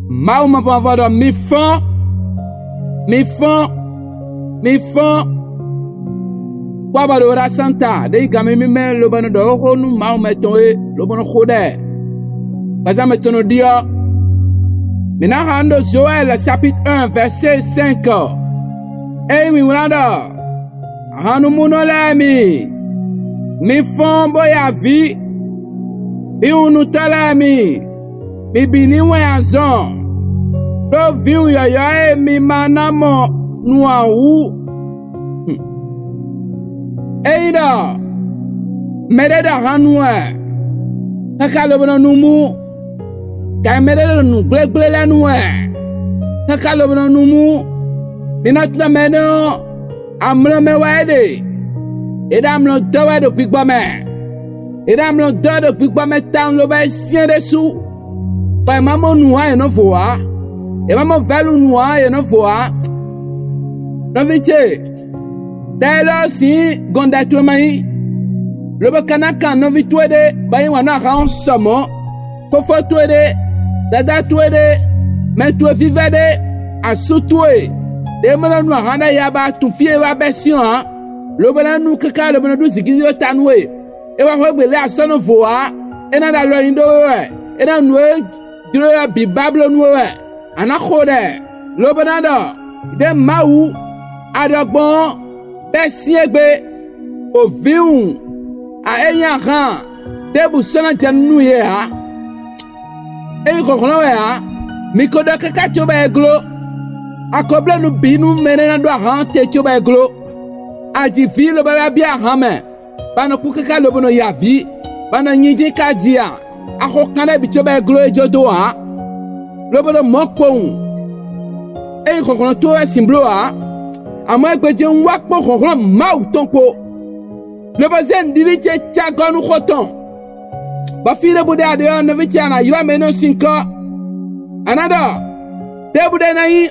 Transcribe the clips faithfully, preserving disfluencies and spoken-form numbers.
Mawu mavɔmavɔ ɖɔ: Mi fɔ́n, mi fɔ́n, mi fɔ́n! Kpɔ́ bɔ ɖo Rasanta ɖé nyí gan mímɛ́ lobo nɔ ɖɔ xó nú Mawu mɛ tɔn é, lobo nɔ xo ɖɛ. Gbazán mɛ tɔn nɔ ɖi ɔ́, mǐ ná xa nǔ ɖo Jowɛ́li sapítu un vɛ̌sé sɛ́nkɔ. Ényí mi wlán ɖɔ: Hannumúnɔ lɛ́ɛ mi, mi fɔ́n bó ya avǐ; vǐwunnutɔ́ lɛ́ɛ mi, mi bǐ ní wɛn azɔn, ɖó vǐwun yɔ̌yɔ́ e mi ma ná mɔ nu ǎ wú. Ényí ɖɔ mɛɖé ɖo han nu wɛ, káká lobo nɔ nu mú, gǎn mɛɖé ɖo nǔ gblégblé lɛ́ɛ nu wɛ, káká lobo nɔ nu mú, mi ná tunwun ɖɔ mɛ énɛ́ ɔ́, amlɔ mɛ wɛ é ɖe; è ɖo amlɔ dɔ́ wɛ ɖo gbigbɔ mɛ; è ɖo amlɔ dɔ́ wɛ ɖo gbigbɔ mɛ tawun lobo é syɛ́n ɖésú, bɔ è ma mɔ nǔ ǎ yě nɔ vo ǎ; è ma mɔ vɛ̌lu nǔ ǎ yě nɔ vo ǎ. Nɔví ce, ɖɛ élɔ́ ɔ́ sǐ gɔnɖɛ towe ma nyí, lobo ka ná kan nɔví towe ɖé bɔ é yí wǎn nú ahan ɔ́ sɔ mɔ̌, fofó towe ɖé, dadá towe ɖé, mɛ towe vívɛ́ ɖé, asú towe, ɖě mɔ nɔ nu ahan ɖ'ayǐ ǎ, bɔ a tunwun fí e é wá bɛ́ sín ɔ́ ǎ, lobo ná nu káká lobo nɔ ɖú zǐngídi dó ta nú we. É wá xwé gbe lě a sɔ́ nɔ vo ǎ; é ná ɖo alɔ nyi ɖó we wɛ; é ná nu e jló we ɔ́ bǐ ba bló nú we wɛ; a nǎ xo ɖɛ, lobo ná ɖɔ: Ɖěe Mawu a ɖɔ gbɔn ɔ́ bɛ́ syɛ́n gbe, bɔ vǐwun a é nyí ahan ɖěbǔ sɔ́ ná jɛ nú yě ǎ. É nyí hlɔ̌nhlɔ́n wɛ ǎ; mi ko ɖɔ káká cóbɔ é gló; a ko bló nǔ bǐ nú mɛ énɛ́ ná ɖó ahan ɔ́ te cóbɔ é gló. A ji vǐ lobo wá byɔ́ ahan mɛ, bɔ a nɔ kú káká lobo nɔ ya avǐ, bɔ a nɔ nyi jí ká ji a? A xo kan lɛ́ɛ bǐ cóbɔ é gló é jó dó ǎ, lobo ɖo mɔ̌ kpowun. É nyí hlɔ̌nhlɔ́n towe wɛ sin bló ǎ; amɔ̌ é gbejí un wá kpó hlɔ̌nhlɔ́n Mawu tɔn kpó, lobo zé nǔɖiɖi ce cá gɔ́ nú xó tɔn, bɔ fí ɖěbǔ ɖé a ɖe ɔ́, nɔví ce a nǎ ylɔ́ mɛ énɛ́ sín kɔ́. A nǎ ɖɔ: Ɖěbǔ ɖé ná nyí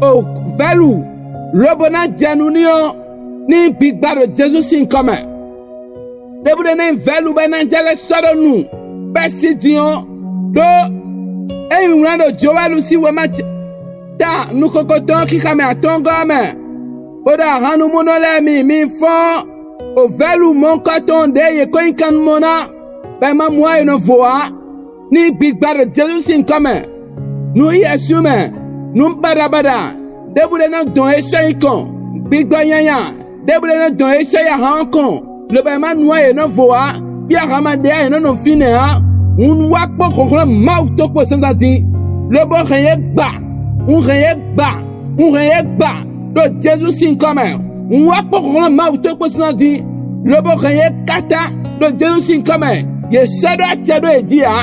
ovɛ́lu, lobo ná jɛ nu n'i ɔ́, ní nyí gbigba ɖo Jezu sín nyǐkɔ mɛ. Ɖěbǔ ɖé ná nyí vɛ̌lu bɔ é ná jɛ lɛ́ sɔ́ ɖó nu bɛ́ sí din ɔ́, ɖó é nyí wlán ɖo Jowɛ́lu sín wěma ta nukɔntɔn ɔ́ xixa mɛ atɔ́ɔ́ngɔ́ ɔ́ mɛ, bó ɖɔ: Ahannumúnɔ lɛ́ɛ mi, mi fɔ́n ovɛ́lu mɔ̌hunkɔtɔn ɖě yě ko nyí kannumɔ ná, bɔ è ma mɔ ǎ è nɔ vo ǎ, ní gbigba ɖo Jezu sín nyǐkɔ mɛ. Nǔ yɛswímɛ, nǔ baɖabaɖa ɖěbǔ ɖé nɔ dɔn é sɔ́ nyi kɔn; gbigba nyanya ɖěbǔ ɖé nɔ dɔn é sɔ́ yi ahan ɔ́ kɔn, lobo è ma nu ǎ è nɔ vo ǎ; fí ahan ma ɖe ǎ è nɔ nɔ fínɛ́ ǎ. Un wá kpɔ́n hlɔ̌nhlɔ́n Mawu tɔn kpó zǎnzǎn din, lobo hɛn yě gba; un hɛn yě gba; un hɛn yě gba ɖo Jezu sín nyǐkɔ mɛ. Un wá kpɔ́n hlɔ̌nhlɔ́n Mawu tɔn kpó zǎnzǎn din, lobo hɛn yě káká ɖo Jezu sín nyǐkɔ mɛ. Yě sɛ́ ɖó acɛ ɖó yě jí ǎ;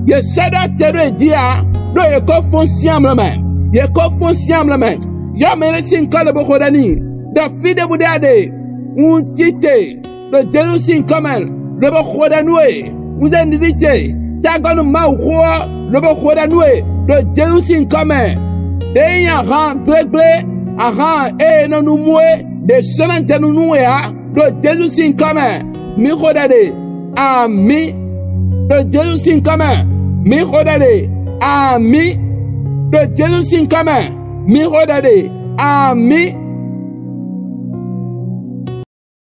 yě sɛ́ ɖó acɛ ɖó yě jí ǎ, ɖó yě ko fɔ́n sín amlɔ mɛ; yě ko fɔ́n sín amlɔ mɛ. Yɔ́ mɛ énɛ́ sín nyǐkɔ lobo xo ɖɛ n'i, ɖɔ fí ɖěbǔ ɖé a ɖe, un cí te ɖo Jezu sín nyǐkɔ mɛ, lobo xo ɖɛ nú we. Un zé nǔɖiɖi ce tagɔ́ nú Mawuxó ɔ́, lobo xo ɖɛ nú we ɖo Jezu sín nyǐkɔ mɛ. Đě nyí ahan gblégblé, ahan e è nɔ nu mú é, ɖě sɔ́ ná jɛ nu nú we ǎ ɖo Jezu sín nyǐkɔ mɛ. Mi xo ɖɛ ɖe. Amǐ. Ɖo Jezu sín nyǐkɔ mɛ, mi xo ɖɛ ɖe. Amǐ. Ɖo Jezu sín nyǐkɔ mɛ, mi xo ɖɛ ɖe. Amǐ.